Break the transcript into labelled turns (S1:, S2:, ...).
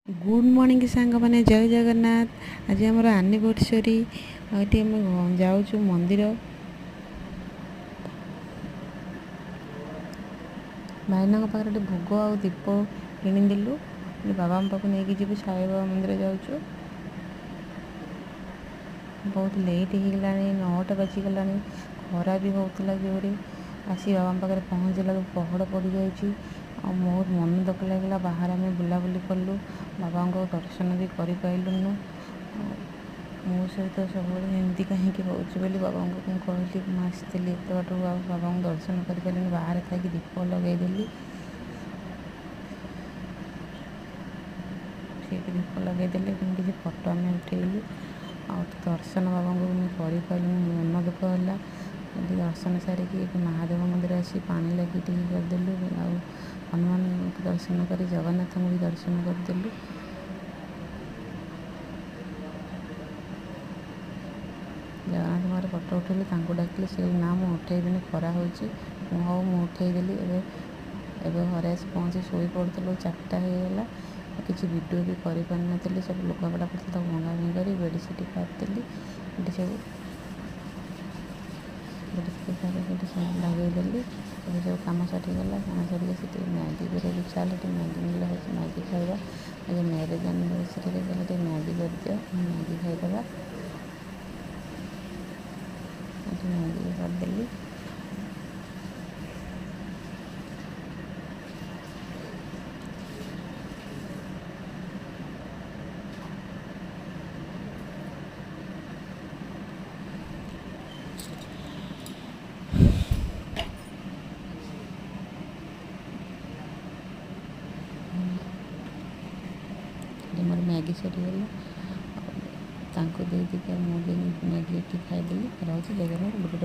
S1: Good morning ସାଙ୍ଗମାନେ, ଜୟ ଜଗନ୍ନାଥ। ଆଜି ଆମର ଆନିଭର୍ସରୀ ଆଉ ଏଠି ଆମେ ଯାଉଛୁ ମନ୍ଦିର। ଭାଇନାଙ୍କ ପାଖରେ ଗୋଟେ ଭୋଗ ଆଉ ଦୀପ କିଣିଦେଲୁ। ବାବାଙ୍କ ପାଖକୁ ନେଇକି ଯିବୁ, ସାଇବାବା ମନ୍ଦିର ଯାଉଛୁ। ବହୁତ ଲେଟ୍ ହେଇଗଲାଣି, 9ଟା ବାଜିଗଲାଣି। ଖରା ବି ହେଉଥିଲା ଜୋରେ। ଆସି ବାବାଙ୍କ ପାଖରେ ପହଞ୍ଚିଲା ବେଳକୁ ପହଡ଼ ପଡ଼ିଯାଇଛି ଆଉ ବହୁତ ମନ ଦୁଃଖ ଲାଗିଲା। ବାହାରେ ଆମେ ବୁଲାବୁଲି କଲୁ, ବାବାଙ୍କ ଦର୍ଶନ ବି କରିପାରିଲୁନୁ। ମୋ ସହିତ ସବୁବେଳେ ଏମିତି କାହିଁକି ହେଉଛି ବୋଲି ବାବାଙ୍କୁ ମୁଁ କହିଲି। ମୁଁ ଆସିଥିଲି ଏତେ ବାଟରୁ ଆଉ ବାବାଙ୍କୁ ଦର୍ଶନ କରିପାରିଲିନି, ବାହାରେ ଥାଇକି ଦୀପ ଲଗେଇଦେଲି। ସେଇଠି ଦୀପ ଲଗେଇଦେଲି, ପୁଣି କିଛି ଫଟୋ ଆମେ ଉଠେଇଲୁ। ଆଉ ଦର୍ଶନ ବାବାଙ୍କୁ ମୁଁ କରିପାରିଲିନି, ମନ ଦୁଃଖ ହେଲା। ଏଠି ଦର୍ଶନ ସାରିକି ଏଠି ମହାଦେବ ମନ୍ଦିର ଆସି ପାଣି ଲାଗି ଟିକେ କରିଦେଲୁ ଆଉ ହନୁମାନଙ୍କୁ ଦର୍ଶନ କରି ଜଗନ୍ନାଥଙ୍କୁ ବି ଦର୍ଶନ କରିଦେଲୁ। ଜଗନ୍ନାଥଙ୍କର ଫଟୋ ଉଠେଇଲି, ତାଙ୍କୁ ଡାକିଲି, ସେ କହିଲେ ନା ମୁଁ ଉଠେଇବିନି, ଖରା ହେଉଛି। ମୁଁ ହଉ ମୁଁ ଉଠେଇଦେଲି। ଏବେ ଏବେ ଘରେ ଆସି ପହଞ୍ଚି ଶୋଇ ପଡ଼ୁଥିଲୁ, 4ଟା ହେଇଗଲା। କିଛି ଭିଡ଼ିଓ ବି କରିପାରିନଥିଲି। ସବୁ ଲୁଗାପଟା ପଡ଼ିଥିଲା, ତାକୁ ଭଙ୍ଗା ଭଙ୍ଗି କରି ବେଡ଼ସିଟ୍ ପାରିଦେଲି। ଏଠି ସବୁ ବେଡ଼ସିଟ୍ ପାରିକି ଏଠି ସବୁ ଲଗେଇଦେଲି। ଏବେ ସବୁ କାମ ସରିଗଲା। କାମ ସରିକି ସେଠି ମ୍ୟାଗି କରିବାକୁ ଇଚ୍ଛା ହେଲା। ଟିକେ ମ୍ୟାଗି ମିଳିଲା, ହେଉଛି ମ୍ୟାଗି ଖାଇବା। ଆଜି ମ୍ୟାରେଜ୍ ଆନିଭର୍ସରୀରେ କହିଲେ ଟିକେ ମ୍ୟାଗି କରିଦିଅ, ମ୍ୟାଗି ଖାଇଦେବା। ଏଠି ମ୍ୟାଗି କରିଦେଲି। ମୋର ମ୍ୟାଗି ସରିଗଲା, ତାଙ୍କୁ ଦେଇଦେଇକି ଆଉ ମୁଁ ବି ମ୍ୟାଗି ଏଠି ଖାଇଦେଲି। ରହୁଛି, ଜଗନ୍ନାଥ।